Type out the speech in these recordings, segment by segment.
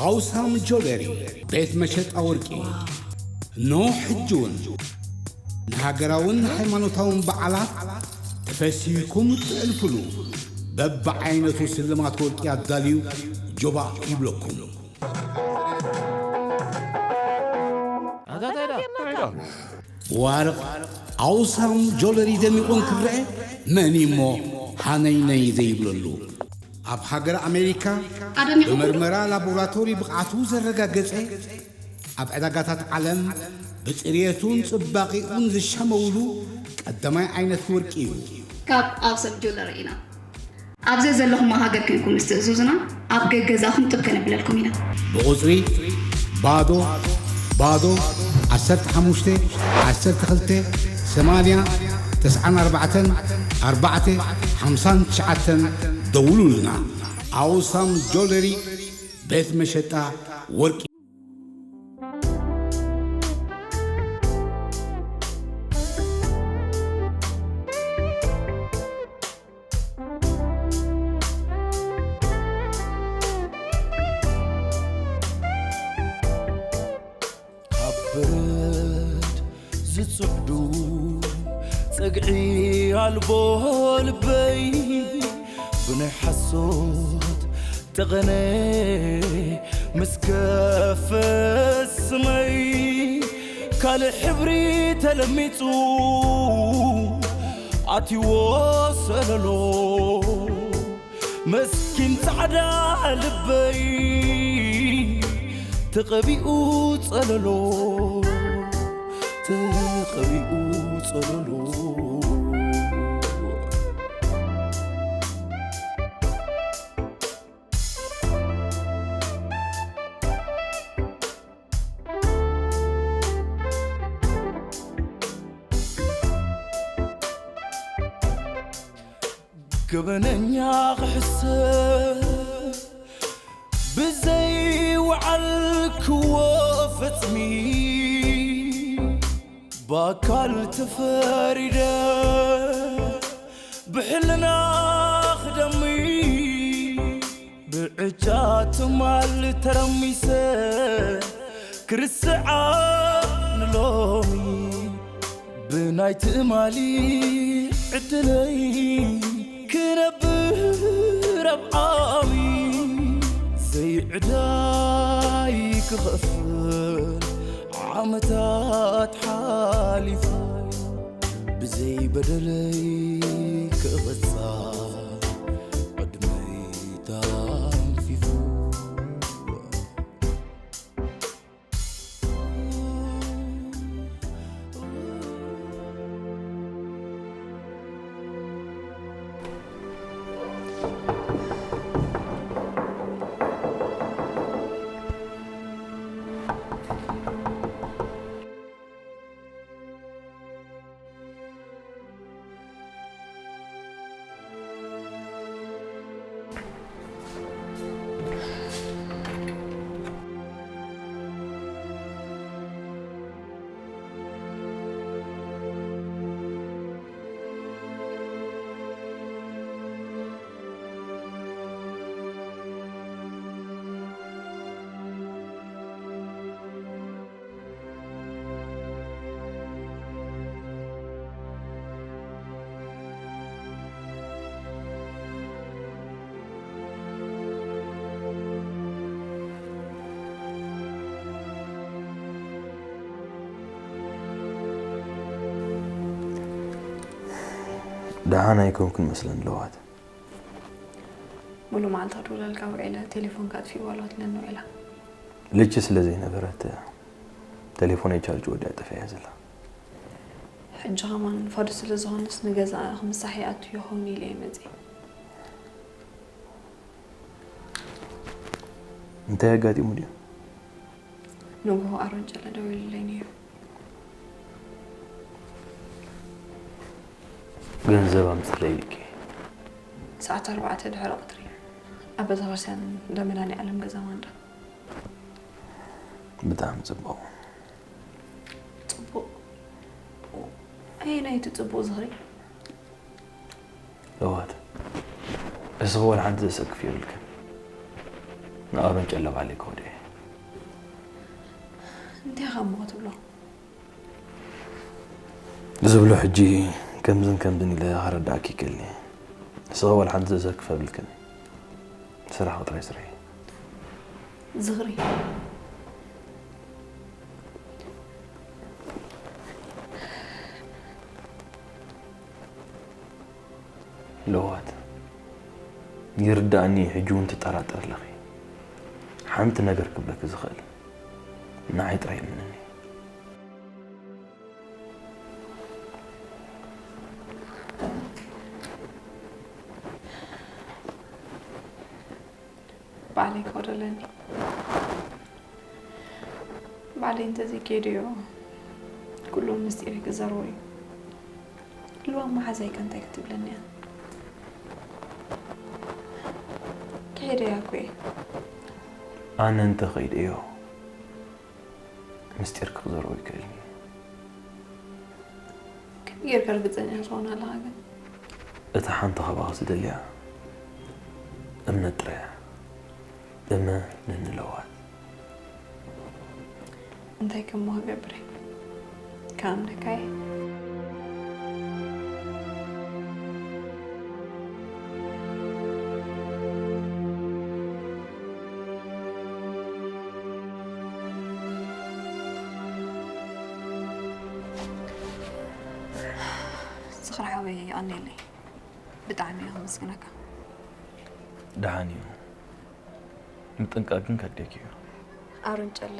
ኣውሳም ጆለሪ፣ ቤት መሸጣ ወርቂ። እነሆ ሕጂ እውን ንሃገራውን ሃይማኖታውን በዓላት ተፈሲህኩም እትሕልፉሉ በብዓይነቱ ስልማት ወርቂ ኣዳልዩ ጆባእ ይብለኩም። ዋርቕ ኣውሳም ጆለሪ ደሚቑ እንክረአ መን እሞ ሃነይነይ ዘይብለሉ? ኣብ ሃገር ኣሜሪካ ኣደሚቑ ብመርመራ ላቦራቶሪ ብቕዓቱ ዘረጋገጸ፣ ኣብ ዕዳጋታት ዓለም ብጽሬቱን ጽባቐኡን ዝሸመውሉ ቀዳማይ ዓይነት ወርቂ እዩ። ካብ ኣውሳም ጆለሪ ኢና። ኣብ ዘዘለኹሞ ሃገር ኮይንኩም ምስ ትእዝዙና፣ ኣብ ገገዛኹም ጥብ ከነብለልኩም ኢና። ብቑጽሪ ባዶ ባዶ ዓሰርተ ሓሙሽተ ዓሰርተ ክልተ ሰማንያ ተስዓን ኣርባዕተን ኣርባዕተ ሓምሳን ትሽዓተን ደውሉልና። ኣውሳም ጆለሪ ቤት መሸጣ ወርቂ። ካብ በረድ ዝጽዕዱ ጸግዒ ኣልቦ ልበይ ብናይ ሓሶት ጠቐነ ምስ ከፈ ስመይ ካልእ ሕብሪ ተለሚጹ ኣትይዎ ሰለሎ መስኪን ጻዕዳ ልበይ ተቐቢኡ ጸለሎ ተቐቢኡ ጸለሎ ገበነኛ ክሕሰብ ብዘይ ወዓልክዎ ፈጽሚ ብኣካል ተፈሪደ ብሕልና ክደሚ ብዕጫ ትማል ተረሚሰ ክርስዓ ንሎሚ ብናይ ትማሊ ዕድለይ ክነብር ኣብ ዓሚ ዘይዕዳይ ክኸፍል ዓመታት ሓሊፉ ብዘይ በደለይ ክቕጻ ዕድመይ ተንፊፉ ደሓን ኣይኮንኩን መስለኒ ለዋት። ሙሉ መዓልቲ ክድውለልካ ውዒለ ቴሌፎንካ ኣጥፊእዋ ኣለዋ ትብለኒ ውዒላ። ልቺ ስለ ዘይነበረት ቴሌፎነይ ቻርጅ ወዲኣ ጠፊኣ እያ ዘላ። ሕጂ ከማን ፋዱስ ስለ ዝኾነስ ንገዛ ክምሳሕ ይኣቱ ይኸውን ኢለ እየ መፂእ። እንታይ ኣጋጢሙ ድዩ? ንግሆ ኣሮን ጨለ ደዊሉለይ ነይሩ። ገንዘብ ኣምፅለይ ኢልኪ። ሰዓት ኣርባዕተ ድሕሪ ቀትሪ ኣብ ቤተክርስትያን እንዳ መድሃኔ ዓለም ገዛ ማንዳ። ብጣዕሚ ፅቡቕ። ፅቡቕ? ኣየናይ እቲ ፅቡቕ ዝኽሪ? ለዋት እስኺ ወላ ሓንቲ ዘሰክፍ የብልክን። ንኣሮን ጨለ ባዕለይ ክኸዶ እየ። እንታይ ኢኻ እሞ ክትብሎ? ዝብሎ ሕጂ ከምዝን ከምዝን ኢለ ከረዳእኪ ይክእል እየ። ንስኺ ዋላ ሓንቲ ዝእሰር ክፈብልክን። ስራሕኺ ጥራይ ስርሒ። ዝኽሪ። ለዋት፣ ይርዳእኒ፣ ሕጂ እውን ትጠራጠር ኣለኺ። ሓንቲ ነገር ክብለኪ ዝኽእል፣ ንዓይ ጥራይ እመንኒ። ባዕለይ ክኸዶ ኣለኒ። ባዕለይ እንተዘይከይደዮ፣ ኩሉ ምስጢረይ ክዘርቦ እዩ። ልዋም መሓዛይ ከ እንታይ ክትብለኒ እያ? ከይደያ እኮ እየ። ኣነ እንተኸይደዮ፣ ምስጢርኪ ክዘርቦ ይክእል እዩ። ከመይ ጌርካ ርግጸኛ ትኸውን ኣለኻ ግን? እታ ሓንቲ ካባኺ ዝደልያ እምነት ጥራይ እያ። እመንኒ ለዋት። እንታይ ከ እሞ ክገብር እየ? ክኣምነካ እየ። ዝኽሪ ሓወይ፣ የቐንየለይ። ብጣዕሚ እየ ከመስግነካ። ደሓን እዩ። ምጥንቃቕ ግን ከድልየኪ እዩ። ኣሮን ጨለ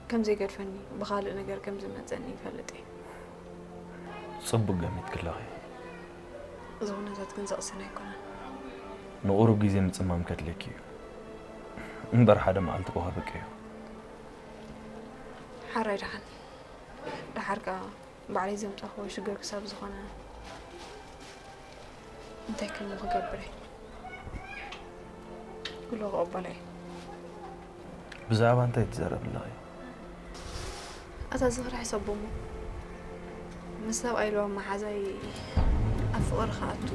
ከም ዘይገድፈኒ፣ ብኻልእ ነገር ከም ዝመጸኒ ይፈልጥ እየ። ጽቡቕ ገሚትኪ ኣለኺ። እዚ ኩነታት ግን ዘቕስን ኣይኮነን። ንቑሩብ ግዜ ምጽማም ከድልየኪ እዩ። እምበር ሓደ መዓልቲ እኮ ከብቅዕ እዩ። ሓራይ ደሓን። ደሓር ከኣ ባዕለይ ዘምጻእክዎ ሽግር ክሳብ ዝኾነ እንታይ ከም ክገብር እየ። ኩሉ ክቕበሎ እየ። ብዛዕባ እንታይ ትዛረቢ ኣለኺ? ኣታ ዝኽሪ ሕሰቦ እሞ፣ ምስ ሰብኣይ ለዋም መሓዛይ ኣብ ፍቕሪ ክኣቱ፣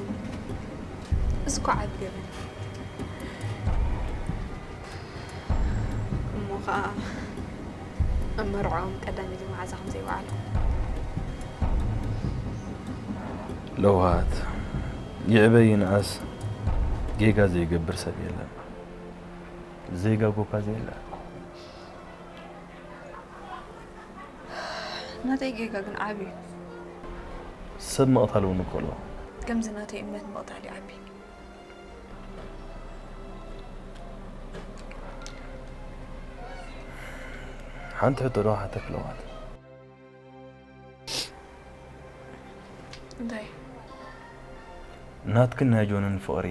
እዚ እኮ ዓቢ ገበን እዩ። እሞ ኸኣ ኣብ መርዕኦም ቀዳመይቲ መዓዛ ከም ዘይወዓሉ። ለውሃት፣ ይዕበ ይንኣስ ጌጋ ዘይገብር ሰብ የለን። ዘይጋጎካ ዘየለ። ናተይ ጌጋ ግን ዓቢ እዩ። ሰብ ምቕታል እውን እኮ ኣሎ። ከምዚ ናተይ እምነት ምቕታል ይዓቢ። ሓንቲ ሕቶ ዶ ሓተክ ለዋት? እንታይ? ናትክን ናይ ጆንን ፍቕሪ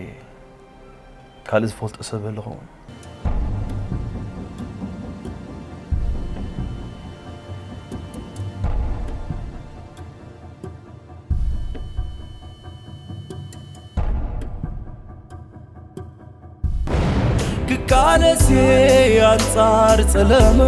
ካልእ ዝፈልጦ ሰብ ይህሉ ኸውን? ክቃለስ ኣንጻር ጸለመ።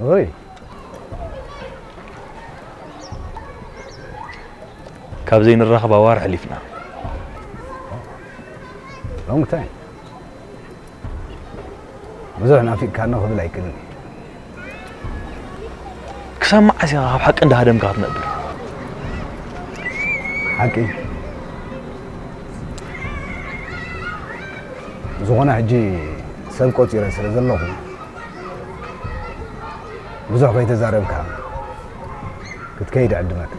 ኦይ፣ ካብ ዘይንራኸብ ኣዋርሕ ኣሕሊፍና። ሎንግ ታይም። ብዙሕ ናፊቕካኒ ክብል ኣይክእልን እየ። ክሳብ መዓስ ኢኻ ካብ ሓቂ እንዳሃደምካ ክትነብር? ሓቂ? ዝኾነ ሕጂ ሰብ ቆጺረ ስለ ዘለኹ፣ ብዙሕ ከይተዛረብካ፣ ክትከይድ ዕድመክ።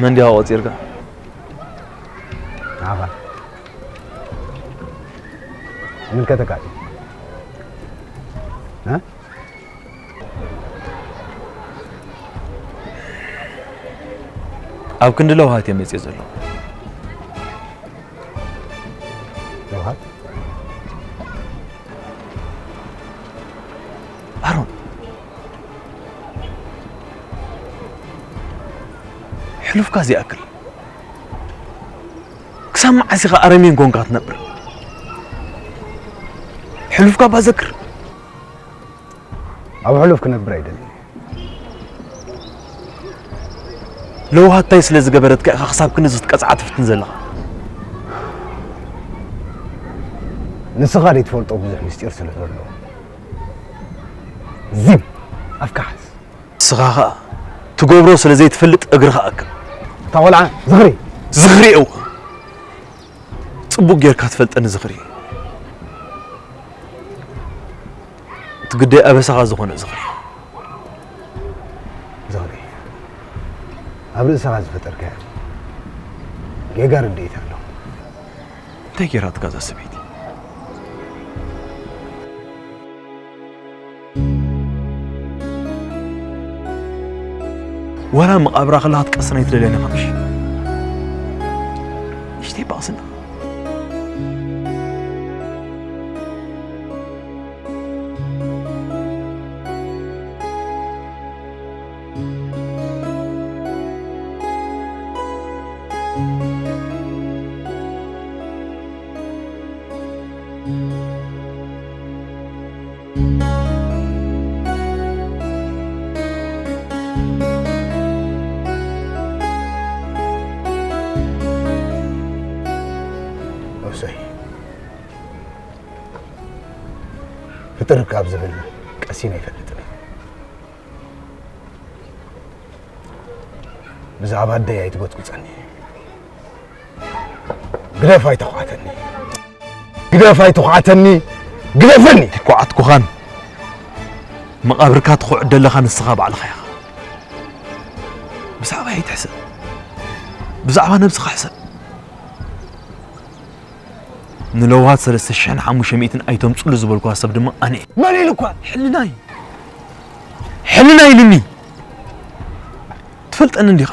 መን ዲኻ ቆጺርካ? ኣኻ። ምልከተካ እዩ። እ? ኣብ ክንዲ ለውሃት እየ መጽየ ዘለኹ። ለውሃት? ኣሮን፣ ሕሉፍካ ዘይኣክል ክሳብ መዓስ ኢኻ ኣረሜን ኮንካ ክትነብር? ሕሉፍካ ባዘክር። ኣብ ሕሉፍ ክነብር ኣይደልን። ለውሃት እንታይ ስለ ዝገበረትካ ኢኻ ክሳብ ክንድዚ ክትቀጽዓ ትፍትን ዘለኻ? ንስኻ ዘይትፈልጦ ብዙሕ ምስጢር ስለ ዘሎ። ዚም ኣፍካ ሓዝ። ንስኻ ኸኣ ትገብሮ ስለ ዘይትፈልጥ እግርኻ ኣክብ። እታ ቆልዓ ዝኽሪ። ዝኽሪ እው። ጽቡቕ ጌርካ ትፈልጠኒ ዝኽሪ። እቲ ግዳይ ኣበሳኻ ዝኾነ ዝኽሪ። ዝኽሪ። ኣብ ርእስኻ ዝፈጠርካዮ ጌጋ ርድኢት ኣሎ። እንታይ ጌራትካ እዛ ሰበይቲ? ዋላ መቓብራ ከላ ክትቀስና ኣይትደልያን ኢኻ ምሽ? ንእሽተይ ባቕስና። እሰይ። ፍጥር ካብ ዝብል ቀሲነ ኣይፈልጥን እየ። ብዛዕባ ኣደይ ኣይትጎጽጉጸኒ። ግደፍ ኣይተዃተኒ። ግደፍ ኣይተዃተኒ። ግደፈኒ። ኣይኮዓትኩኻን። መቓብርካ ትኹዕት ዘለኻ ንስኻ ባዕልኻ ኢኻ። ብዛዕባ ኣይትሕሰብ። ብዛዕባ ነብስኻ ሕሰብ። ንለውሃት ሰለስተ ሽሕን ሓሙሽተ ሚእትን ኣይተምጽሉ ዝበልኩዋ ሰብ ድማ ኣነ እየ። መን ኢሉኳ? ሕልናይ። ሕልናይ ኢሉኒ። ትፈልጠኒ እንዲኻ?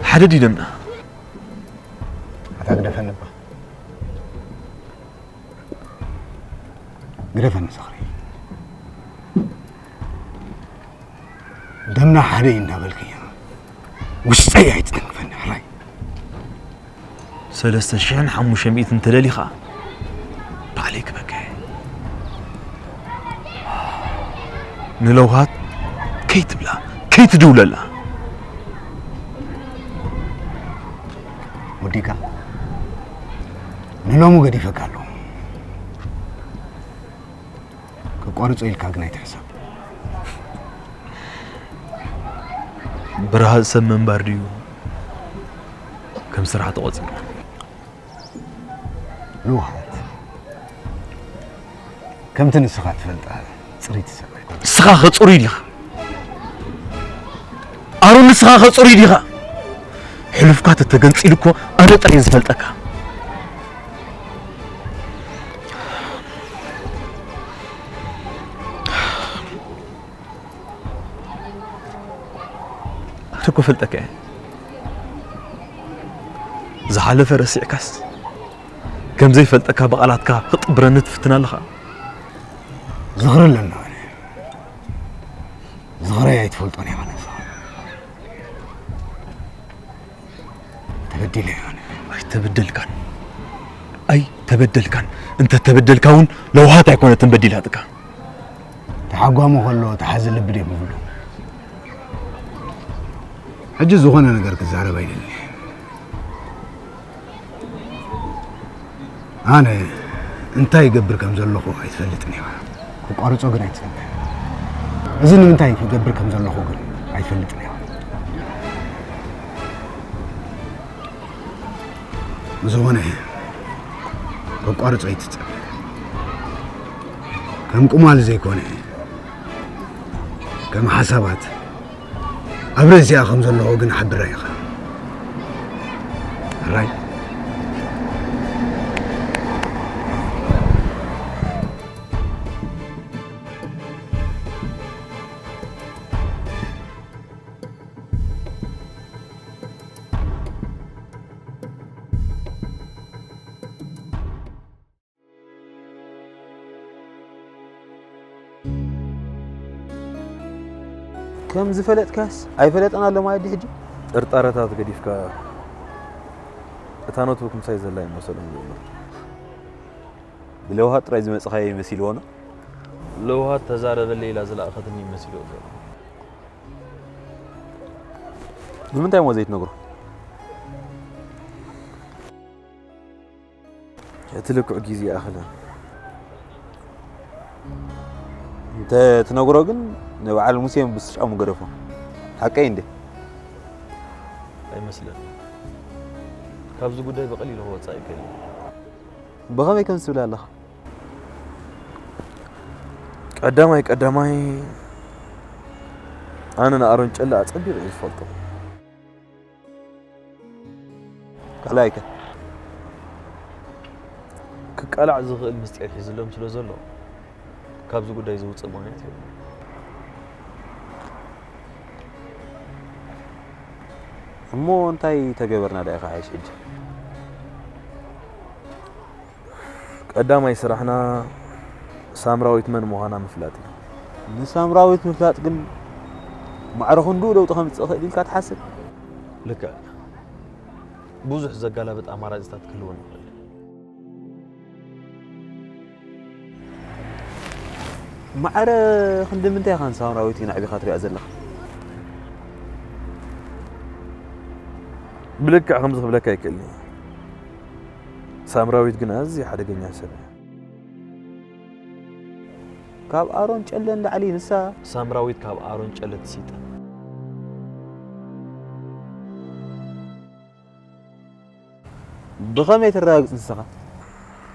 ሓደ ዲደምና። ኣታ ግደፈኒ እባ። ግደፈኒ ዝኽሪ። ደምና ሓደ እዩ እንዳበልክዮ ውሽጠይ ኣይትተንክፈኒ ሕራይ። ሰለስተ ሽሕን ሓሙሽተ ሚእትን እንተደሊኻ ባዕለይ ክበካ እየ። ንለውሃት ከይትብላ ከይትድውለላ። ወዲካ ንሎሙ ገዲፈካ ኣለኹ። ከቋርጾ ኢልካ ግን ኣይትሕሰብ። ብርሃጽ ሰብ ምንባር ድዩ ከም ስራሕ ተቖጺሩ? ንውሃት ከምቲ ንስኻ ትፈልጣ ጽሪት ሰብ ኣይኮነን። ንስኻ ኸ ጽሩይ ዲኻ? ኣሮን ንስኻ ኸ ጽሩይ ዲኻ? ሕሉፍካ ተተገንጺሉ እኮ ኣነ ጥራይ ዝፈልጠካ። ኣነ እኮ ፈልጠካ እየ። ዝሓለፈ ረሲዕካስ ከም ዘይፈልጠካ ብቓላትካ ክጥብረኒ ትፍትን ኣለኻ። ዝኽሪ ኣለና ኣነ። ዝኽረይ ኣይትፈልጦን ኢኻ ነብስኻ። ተበዲለ እየ ኣነ። ኣይተበደልካን። ኣይተበደልካን። እንተ ተበደልካ እውን ለውሃት ኣይኮነትን በዲላትካ። ተሓጓሚ ከሎ ተሓዚ ልቢ ድዮም ዝብሉ? ሕጂ ዝኾነ ነገር ክዛረብ ኣይደልን እየ። ኣነ እንታይ ይገብር ከም ዘለኹ ኣይትፈልጥን ኢኻ። ክቋርጾ ግን ኣይትጸበ። እዚ ንምንታይ ክገብር ከም ዘለኹ ግን ኣይትፈልጥን ኢኻ። ብዝኾነ ከቋርጾ ኣይትጸበ። ከም ቁማል ዘይኮነ፣ ከም ሓሳባት ኣብ ርእሲኣ ከም ዘለኹ ግን ሓብራ ኢኻ። ሕራይ? ከም ዝፈለጥካስ ኣይፈለጠን ኣሎ ማለት ድዩ ሕጂ? ጥርጣረታት ገዲፍካ እታ ኖትቡክ ምሳይ ዘላ ይመሰሎም ዘሎ። ብለውሃት ጥራይ ዝመጽኻዮ ይመሲልዎ ነው? ለውሃት ተዛረበለይ ኢላ ዝለኣኸትኒ ይመሲልዎ ዘሎ። ንምንታይ እሞ ዘይትነግሮ? እቲ ልክዕ ግዜ ይኣኽለ። እንተ ትነግሮ ግን ንበዓል ሙሴ ብስጫሙ ገደፎ። ሓቀይ እንዴ? ኣይመስለንን። ካብዚ ጉዳይ ብቐሊሉ ክወጽእ ኣይክእልን። ብኸመይ ከም ትብል ኣለኻ? ቀዳማይ ቀዳማይ ኣነ ንኣሮን ጨለ ኣጸቢቑ እየ ዝፈልጦ። ካልኣይ ከ? ክቃላዕ ዝኽእል ምስጢር ሒዝሎም ስለ ዘሎ፣ ካብዚ ጉዳይ ዝውጽእ ምኽንያት የብሉን። እሞ እንታይ ተገበርና ደኣ ይኸሓይሽ ሕጂ? ቀዳማይ ስራሕና ሳምራዊት መን ምዃና ምፍላጥ እዩ። ንሳምራዊት ምፍላጥ ግን ማዕረ ክንድኡ ለውጢ ከምጽእ ይኽእል ኢልካ ትሓስብ? ልክዕ። ብዙሕ ዘጋላብጥ ኣማራጺታት ክህልወን ይኽእል። ማዕረ ክንዲ ምንታይ ኢኻ ንሳምራዊት ግን ኣዕቢኻ ትሪኣ ዘለኻ? ብልክዕ ከምዚ ክብለካ ኣይክእልን እየ። ሳምራዊት ግን ኣዝያ ሓደገኛ ሰብ እያ። ካብ ኣሮን ጨለ ንላዕሊ ንሳ። ሳምራዊት ካብ ኣሮን ጨለ ትስይጠን። ብኸመይ ተረጋግጽ ንስኻ?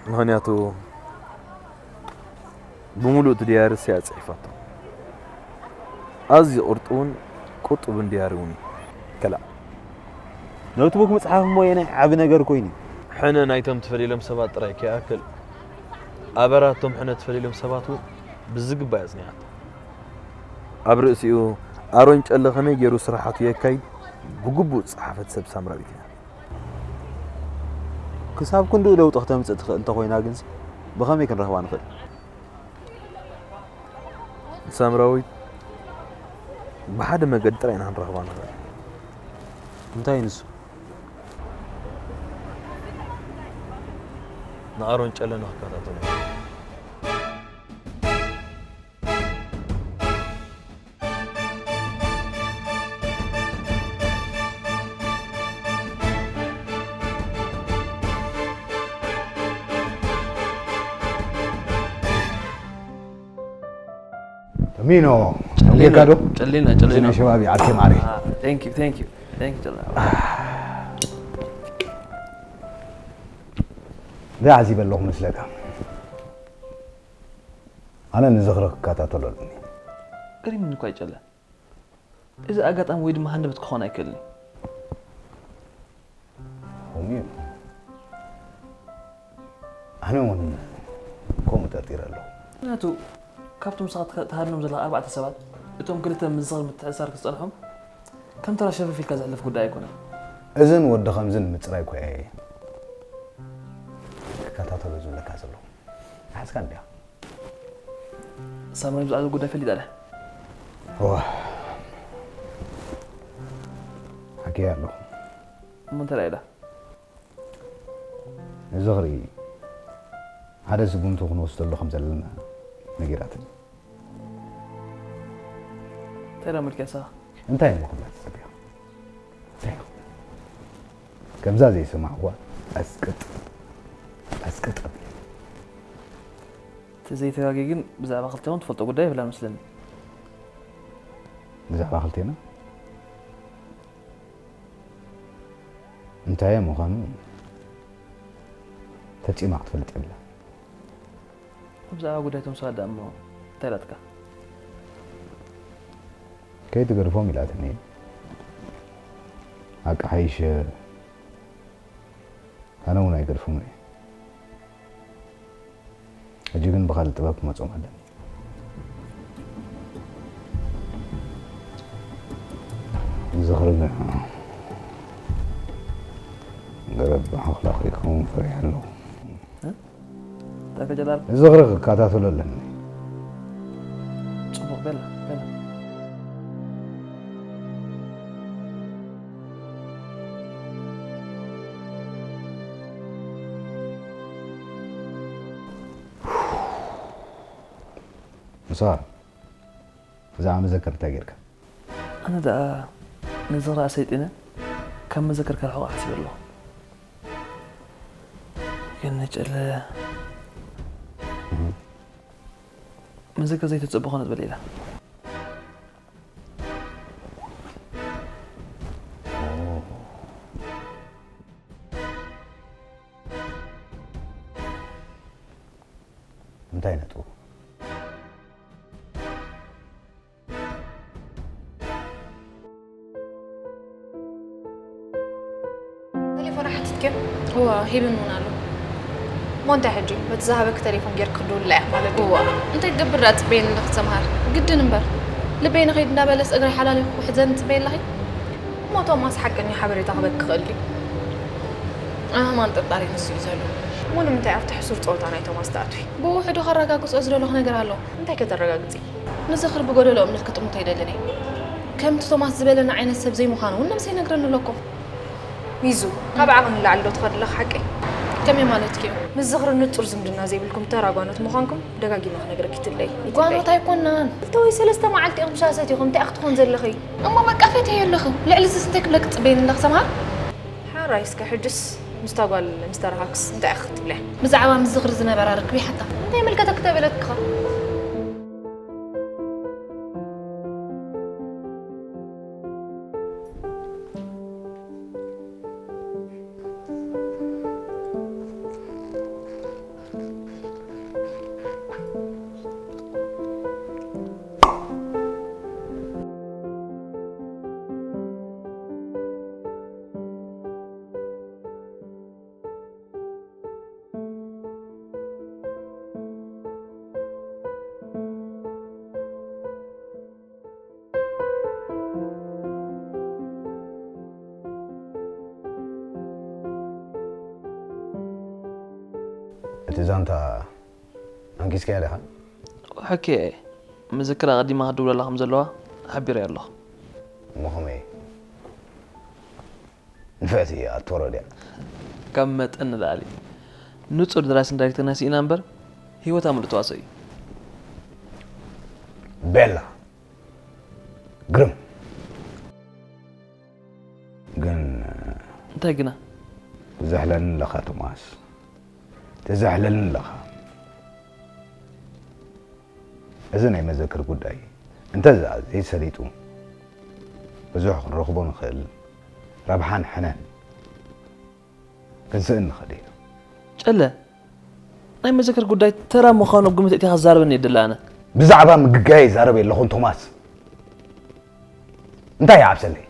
ምኽንያቱ ብምሉእ እቲ ድያሪ እያ ጽሒፋቶ። ኣዝዩ ቅርጡውን ቁጡብን ድያሪ እውን እዩ። ከላእ። ኖትቡክ ምጽሓፍ እሞ የናይ ዓቢ ነገር ኮይኑ እዩ። ሕነ ናይቶም ተፈልዮም ሰባት ጥራይ ከይኣክል፣ ኣበራቶም ሕነ ተፈልዮም ሰባት እውን ብዝግባእ ኣጽኒዓቶ። ኣብ ርእሲኡ ኣሮን ጨለ ከመይ ገይሩ ስራሓቱ የካይድ ብግቡእ ዝጸሓፈት ሰብ ሳምራዊት እያ። ክሳብ ክንድኡ ለውጢ ክተምጽእ ትኽእል እንተኾይና ግንሲ ብኸመይ ክንረኽባ ንኽእል? ሳምራዊት ብሓደ መገዲ ጥራይ ኢና ክንረኽባ ንኽእል። እንታይ ንሱ? ንኣሮን ጨለ ንኽከታተሎ። ሚኖ፣ ጨሊና፣ ጌካ ዶ? ጨሊና፣ ጨሊና። ናይ ሸባቢ ዓርኪ ማሪ። ቴንክ ዩ፣ ቴንክ ዩ፣ ቴንክ ዩ ጨሊና። እንታይ ዓዚበ ኣለኹ መስለካ? ኣነ ንዝኽሪ ክከታተሎ ኣለኒ። ገሪሙኒ እኳ ይጨለ። እዚ ኣጋጣሚ ወይ ድማ ሃንደበት ክኾን ኣይክእልን እዩ። ከምኡ እዩ። ኣነ እውን ከምኡ ጠርጢረ ኣለኹ። ምኽንያቱ ካብቶም ንስኻ ትከ-፣ ትሃድኖም ዘለኻ ኣርባዕተ ሰባት፣ እቶም ክልተ ምስ ዝኽሪ ምትሕስሳር ክጸንሖም ከም ተራ ሸፈፍ ኢልካ ዘሕልፍ ጉዳይ ኣይኮነን። እዝን ወዲ ከምዝን ምጽራይ እኮ እየ ክከታተሎ ዝብለካ ዘለኹ። ሓዝካ እንዲያ። ሳምራዊት ብዛዕባ እዚ ጉዳይ ፈሊጣ ድያ? እዋ። ሓኪያ ኣለኹ። እሞ እንታይ ኢላ? ንዝኽሪ ሓደ ስጉምቲ ክንወስደሉ ከም ዘለና ነጊራትኒ። እንታይ ኢላ መልኪ ንስኻ? እንታይ እሞ ክብላ ትጸብያ? እንታይ ኢኹም? ከምዛ ዘይሰማዕዋ ቀስቅጥ፣ ቀስቅጥ ኣብለኒ። ተዘይተጋግየ ግን ብዛዕባ ክልቴኹም ትፈልጦ ጉዳይ የብላን መስለኒ። ብዛዕባ ክልቴና? እንታይ ምዃኑ ፈጺማ ክትፈልጥ የብላን። ብዛዕባ ጉዳይ እቶም ሰባት ደኣ እሞ እንታይ ኢላትካ? ከይትገድፎም ኢላትኒ። ኣቃሓይሽ ኣነ እውን ኣይገድፎም እየ። ሕጂ ግን ብኻልእ ጥበብ ክመጾም ኣለኒ። ዝኽሪ ገረብ ሓኽላ ክኸውን ፈሪሕ ኣለኹ። እንታይ ከጀላል? ዝኽሪ ክከታተሎ ኣለኒ። ጽቡቕ፣ በላ፣ በላ። ምሳር፣ ብዛዕባ መዘከር እንታይ ጌርካ? ኣነ ደኣ ንዝኽሪ ኣሰይጢነ ካብ መዘከር ከርሕቖ ሓሲበ ኣለኹ። ግን ጨለ መዘከር ዘይተጸበ ኮነ ዝበለ ኢላ። እንታይ ነጥቡ? ቴሌፎን ሓቲትክዮ? እዋ፣ ሂብን እውን ኣሎ። እሞ እንታይ ሕጂ? በቲ ዝሃበኪ ቴሌፎን ጌርኪ ክትድውልላ ኢኺ ማለት ድዩ? እዋ፣ እንታይ ክገብር ደኣ ትጽበየኒ ኣለኺ ሰምሃር? ግድን እምበር። ልበይ ንኸይድ እንዳበለስ እግረይ ሓላሊኹ ክሕዘኒ ትጽበየ ኣለኺ? እሞ ቶማስ ሓቀኛ ሓበሬታ ክበኪ ክእል ድዩ? ኣህማን ጥርጣሬ ንሱ እዩ ዘሎ። እሞ ንምንታይ ኣብቲ ሕሱር ጸወታ ናይ ቶማስ ትኣትዊ? ብውሕዱ ከረጋግጾ ዝደለኹ ነገር ኣሎ። እንታይ ከተረጋግጺ? ንዝኽሪ ብጎደሎ እምነት ክጥምቶ ኣይደልን እየ። ከምቲ ቶማስ ዝበለኒ ዓይነት ሰብ ዘይምዃኑ እውን ነብሰይ ይነግረኒ ኣሎ እኮ። ሚዙ፣ ካብ ዓቕሚ ንላዕሊ ዶ ትኸዲ ኣለኺ ሓቀይ? ከመይ ማለትኪ እዩ? ምስ ዝኽሪ ንጹር ዝምድና ዘይብልኩም ተራ ጓኖት ምዃንኩም ደጋጊመ ክነግረኪ ይትለይ። ይትለይ። ጓኖት ኣይኮናን። ክልተ ወይ ሰለስተ መዓልቲ ኢኹም ሻሂ ሰቲኹም፣ እንታይ ኢኺ ትኾን ዘለኺ? እሞ በቃ ፈትየዮ ኣለኹ። ልዕሊ እዚስ እንታይ ክብለኪ ትጽበየኒ ኣለኺ ሰምሃር? ሓራይ እስከ ሕጅስ ምስታ ጓል ምስ ተራኸብክስ እንታይ ኢኺ ክትብልያ? ብዛዕባ ምስ ዝኽሪ ዝነበራ ርክብ ይሓታ። እንታይ ይምልከተኪ ተበለትኪ ኸ? እቲ ዛንታ ኣንጊስካዮ ዲኻ? ሕክየ እየ። መዘክር ኣቐዲማ ክትድውለላ ከም ዘለዋ ሓቢረያ ኣለኹ። እሞ ከመይ? ንፍዕቲ እያ፣ ኣትወሮ ድያ? ካብ መጠን ንላዕሊ። ንጹር ደራስን ዳይሬክተርን ስኢና እምበር፣ ህይወታ ምሉእ ተዋስኦ እዩ። ቤላ። ግርም። ግን እንታይ ግና? ትዝሕለኒ ኣለኻ ቶማስ። ትዝሕለኒ ኣለኻ። እዚ ናይ መዘክር ጉዳይ እንተ ዘይሰሊጡ ብዙሕ ክንረኽቦ ንኽእል ረብሓን ሕነን ክንስእን ንኽእል ኢና። ጨለ፣ ናይ መዘክር ጉዳይ ተራ ምዃኑ ኣብ ግምት እቲኻ ትዛረበኒ እየ ደለ ኣነ። ብዛዕባ ምግጋይ ይዛረብ የለኹን ቶማስ። እንታይ ይዓብሰለይ?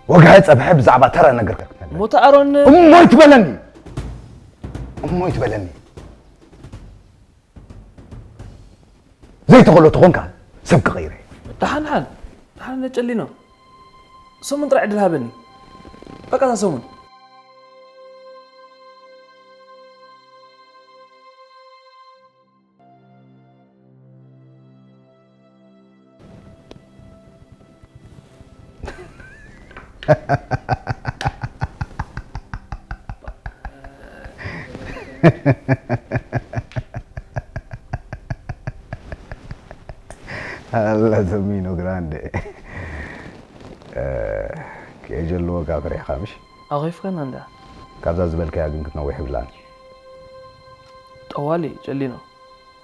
ወግሐ ጸብሐ ብዛዕባ ተራ ነገር ከርክነለ። ሞተ ኣሮን። እሞ ይትበለኒ። እሞ ይትበለኒ። ዘይተኸሎ ተኾንካ ሰብ ክቐይረ። ደሓን ሓን፣ ደሓን ነጨሊኖ። ሰሙን ጥራይ ዕድል ሃበኒ። በቃ እዛ ሰሙን። ኣላ ቶሚኖ ግራንዴ። እ፣ ከየጀለወካ ፈሪሕኻ ምሽ? ኣኺፍካና እንዳ። ካብዛ ዝበልካያ ግን ክትነውሕ ይብላን። ጠዋሊ ጨሊኖ።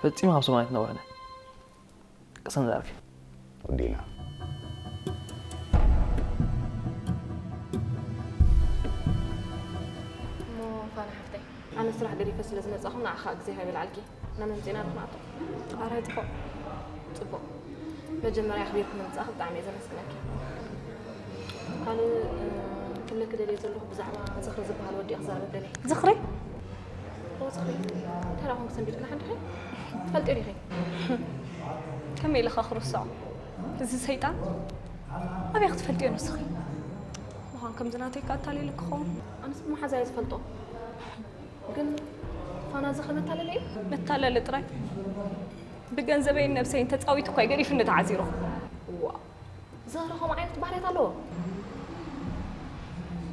ፈጺሙ ካብ ሰማይ ትነውሕነ። ቅሰን ዛርፊ። ወዲና። እሞ ፋና ሓፍተይ፣ ኣነ ስራሕ ገዲፈ ስለ ዝመጻኹ ንዓኻ ግዜ ሃይበልዓልኪ። መምፅና ንክንኣቶ ኣረ ፅቡቅ። ፅቡቅ። መጀመርያ ኣኽቢርኩ ምምፃእኺ ብጣዕሚ እየ ዘመስግነኪ። ካልእ ክብለኪ ደልየ ዘለኹ ብዛዕባ ዝኽሪ ዝበሃል ወዲ ክዛረበ ደልየ። ዝኽሪ? ኦ ዝኽሪ። እንታይ ደኣ ኮንኪ ሰንቢድክና ሓንድኺ? ትፈልጥዮ ዲኺ? ከመይ ኢልኻ ክርስዖ? እዚ ሰይጣን ኣበይ ክትፈልጥዮ ንስኺ? ምዃን ከምዚ ናተይ ከ ኣታሊሉ ክኸውን? ኣነስ ብመሓዛ እየ ዝፈልጦ። ግን ፋና ዝኽሪ መታለሊ እዩ? መታለሊ ጥራይ። ብገንዘበይን ነብሰይን ተጻዊቱ እኳ እዩ ገዲፉኒ ተዓዚሩ። ዋ፣ ዝኽሪ ከምኡ ዓይነት ባህርያት ኣለዎ?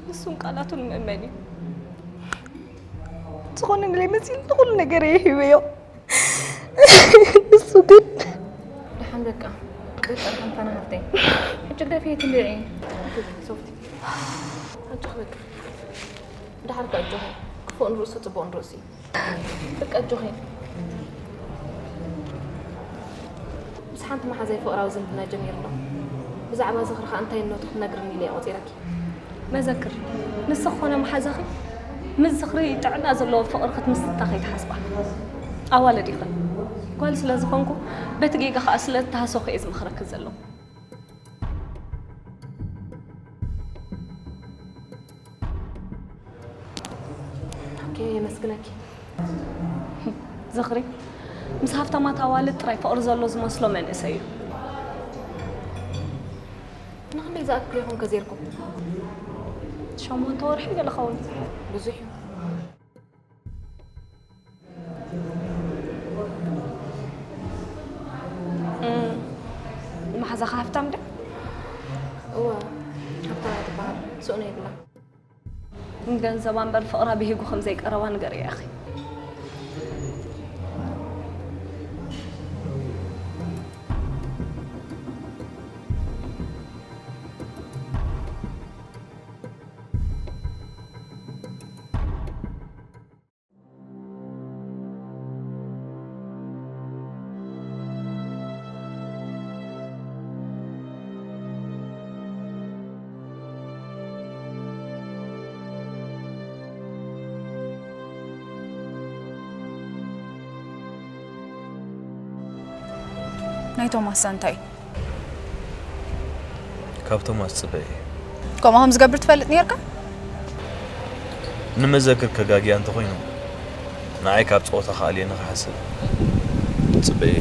ንሱን ቃላቱን ምእመን እዩ። ዝኾነ ንለይ መሲሉ ንኹሉ ነገር እየ ሂበዮ። ንሱ ግን ደሓን በቃ። በቃ ደሓን ፋና ሃፍተይ። ሕጂ ግደፊ ትንድዒ። ሶፍቲ። ኣጆኺ በቃ። ደሓር ከ ኣጆኺ። ክፉእ ንርእሱ ጽቡቕ ንርእሱ እዩ። በቃ ኣጆኺ። ምስ ሓንቲ መሓዛይ ፍቕራዊ ዝምድና ጀሚሩ ኣሎ። ብዛዕባ ዝኽሪ ኸኣ እንታይነቱ ክትነግርኒ ኢለ እየ ቆጺረኪ። መዘክር፣ ንስኺ ኾነ መሓዛኺ ምስ ዝኽሪ ጥዕና ዘለዎ ፍቕሪ ክትምስርታ ከይትሓስባ። ኣዋልድ ኢኽን። ጓል ስለ ዝኾንኩ፣ በቲ ጌጋ ኸኣ ስለ እተሃሰኹ እየ ዝመኽረኪ ዘለኹ። ኦኬ፣ የመስግነኪ። ዝኽሪ፣ ምስ ሃፍታማት ኣዋልድ ጥራይ ፍቕሪ ዘሎ ዝመስሎ መንእሰይ እዩ። ንኽንደይ ዝኣክል ኢኹም ከዚርኩም? ሸሞንተ ወርሒ ገለ ኸውን። ብዙሕ እዩ። እም፣ መሓዛኻ ሃፍታም ድያ? እወ፣ ሃፍታም እያ ትበሃል። ስእኖ የብላን። ንገንዘባ እምበር ፍቕራ ብሂጉ ከም ዘይቀረባ ንገርያ ኢኺ። ናይ ቶማስ እንታይ እዩ? ካብ ቶማስ ጽበይ። ከምኡ ከም ዝገብር ትፈልጥ ነርካ? ንመዘክር ከጋግያ እንተኾይኑ፣ ንዓይ ካብ ጸወታ ክኣልየኒ ክሓስብ ጽበይ።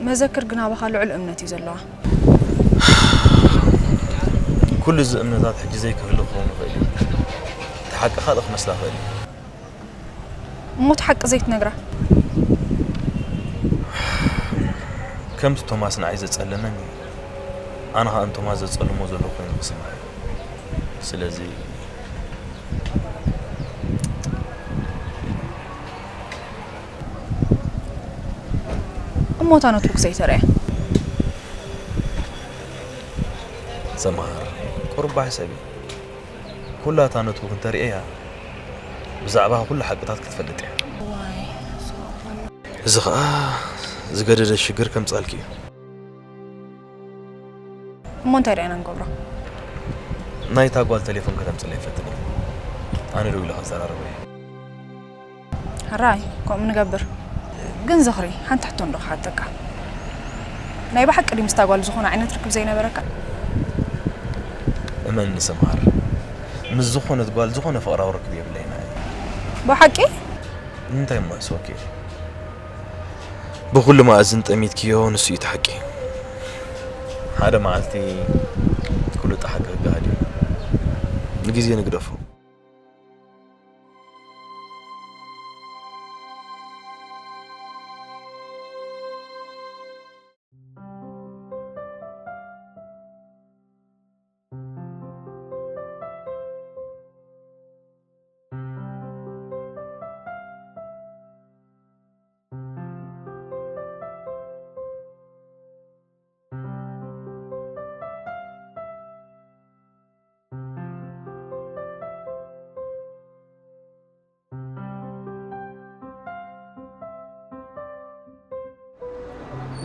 መዘክር ግን ኣባኻ ልዑል እምነት እዩ ዘለዋ። ኩሉ እዚ እምነታት ሕጂ ዘይክህሉ ክኸውን ይኽእል እዩ። እቲ ሓቂ ካልእ ክመስላ ይኽእል እዩ። እሞ እቲ ሓቂ ዘይትነግራ? ከምቲ ቶማስ ንዓይ ዘጸለመኒ፣ ኣነ ኸኣ ንቶማስ ዘጸልሞ ዘለኹ ኮይኑ ክስምዓ እዩ። ስለዚ እሞ እታ ኖትቡክ ዘይተርእያ? ሰምሃር፣ ቁሩብ ብሓሳብ እዩ። ኩላ እታ ኖትቡክ እንተርእየያ፣ ብዛዕባኻ ኩሉ ሓቅታት ክትፈልጥ እያ። ዋይ፣ እዚ ኸኣ ዝገደደ ሽግር ከምጻልኪ እዩ። እሞ እንታይ ደኣ ኢና ንገብሮ? ናይታ ጓል ቴሌፎን ከተምጽለይ ይፈትን እየ። ኣነ ደዊለ ከዘራርባ እየ። ሕራይ፣ ከምኡ ንገብር። ግን ዝኽሪ፣ ሓንቲ ሕቶ እንዶ ክሓተካ። ናይ ብሓቂ ድዩ ምስታ ጓል ዝኾነ ዓይነት ርክብ ዘይነበረካ? እመንኒ ሰምሃር፣ ምስ ዝኾነት ጓል ዝኾነ ፍቕራዊ ርክብ የብለይን እየ። ብሓቂ? እንታይ እሞ ኣሕስወኪ? ብኹሉ መኣዝን ጠሚትክዮ፣ ንሱ እዩ እቲ ሓቂ። ሓደ መዓልቲ ኩሉ እቲ ሓቂ ክገሃድ እዩ። ንግዜ ንግደፎ።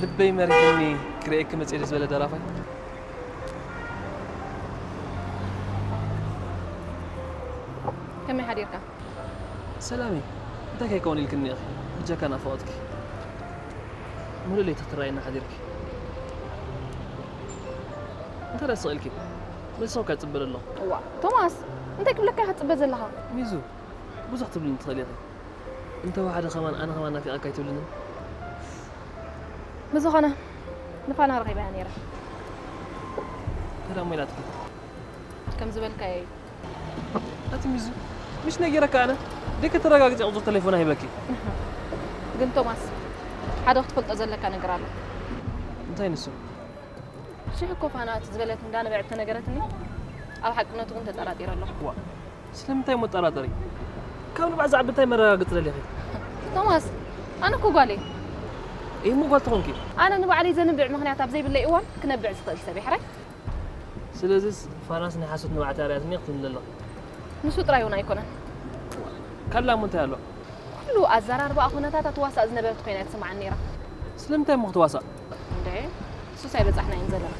ልበይ መሪሕኒ ክርእየኪ መጽየ ዝበለ ደራፋይ። ከመይ ሓዲርካ? ሰላሚ፣ እንታይ ከይከውን ኢልክኒ ኢኺ? ብጀካ ናፍቖትኪ። ሙሉእ ለይቲ ክትረኣየና ሓዲርኪ። እንታይ ደኣ ስቕ ኢልኪ? መልሲ እኮ ይጽበ ኣለኹ። እዋ፣ ቶማስ፣ እንታይ ክብለካ ኢኻ ትጽበ ዘለኻ? ሚዙ፣ ብዙሕ ትብልኒ ትኽእሊ ኢኺ። እንተወሓደ ከማን ኣነ ከማን ናፊቐካ ኣይትብልንን? ብዝኾነ፣ ንፋና ረኺበያ ነይረ። እንታይ ደኣ እሞ ኢላትኪ? ከም ዝበልካዮ እዩ። ኣቲ ሚዙ፣ ምሽ ነጊረካ ኣነ? ደይ ከተረጋግጺ ቁጽሪ ተሌፎና ሂበኪ። ግን ቶማስ፣ ሓደ ክትፈልጦ ዘለካ ነገር ኣሎ። እንታይ ንሱ? ሽሕ እኮ ፋና እቲ ዝበለት እንዳነበዐት ተነገረትኒ። ኣብ ሓቅነቱ እውን ተጠራጢረ ኣለኹ። ዋ፣ ስለምንታይ እሞ ትጠራጠሪ? ካብ ንባዕ ዝዓቢ እንታይ መረጋገጺ ደሊኺ? ቶማስ፣ ኣነ እኮ ጓል እየ። እሞ ጓል ተኾንኪ? ኣነ ንባዕለይ ዘንብዕ ምኽንያት ኣብ ዘይብለይ እዋን ክነብዕ ዝኽእል ሰብ እየ፣ ሕራይ? ስለዚስ ፋናስ ናይ ሓሶት ንባዕታ ርኣያትኒ ክትብልኒ ኣለኺ? ንሱ ጥራይ እውን ኣይኮነን። ካልእ እሞ እንታይ ኣሎ? ኩሉ ኣዘራርባኣ ኩነታታ ትዋሳእ ዝነበረት ኮይና እያ ትስምዓኒ ነይራ። ስለምንታይ እሞ ክትዋሳእ? እንዴ፣ ንሱስ ኣይበጻሕናዮን ዘለና።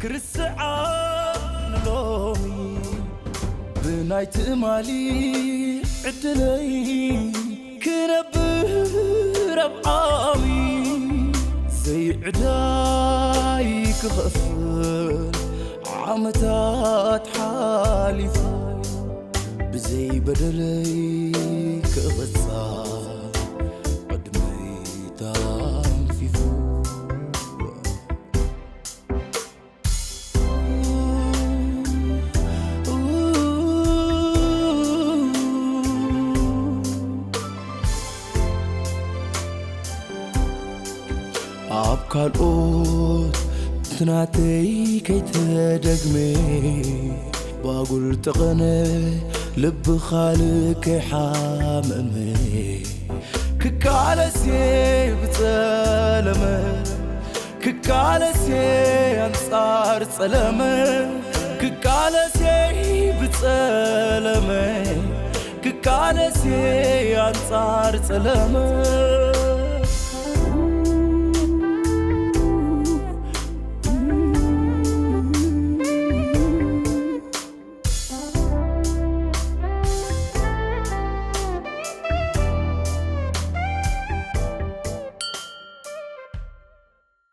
ክርስዓ ንሎሚ ብናይ ትእማሊ ዕድለይ ክነብር ኣብ ዓሚ ዘይዕዳይ ክኸፍል ዓመታት ሓሊፉ ብዘይ በደለይ ክቕጻ ዕድመይ ታንፊፉ። ኣብ ካልኦት ትናተይ ከይተደግመ ባጉል ጠቐነ ልቢ ካልእ ከይሓመመ ክቃለስ እየ ብጸለመ ክቃለስ እየ ኣንጻር ጸለመ ክቃለስ እየ ብጸለመ ክቃለስ እየ ኣንጻር ጸለመ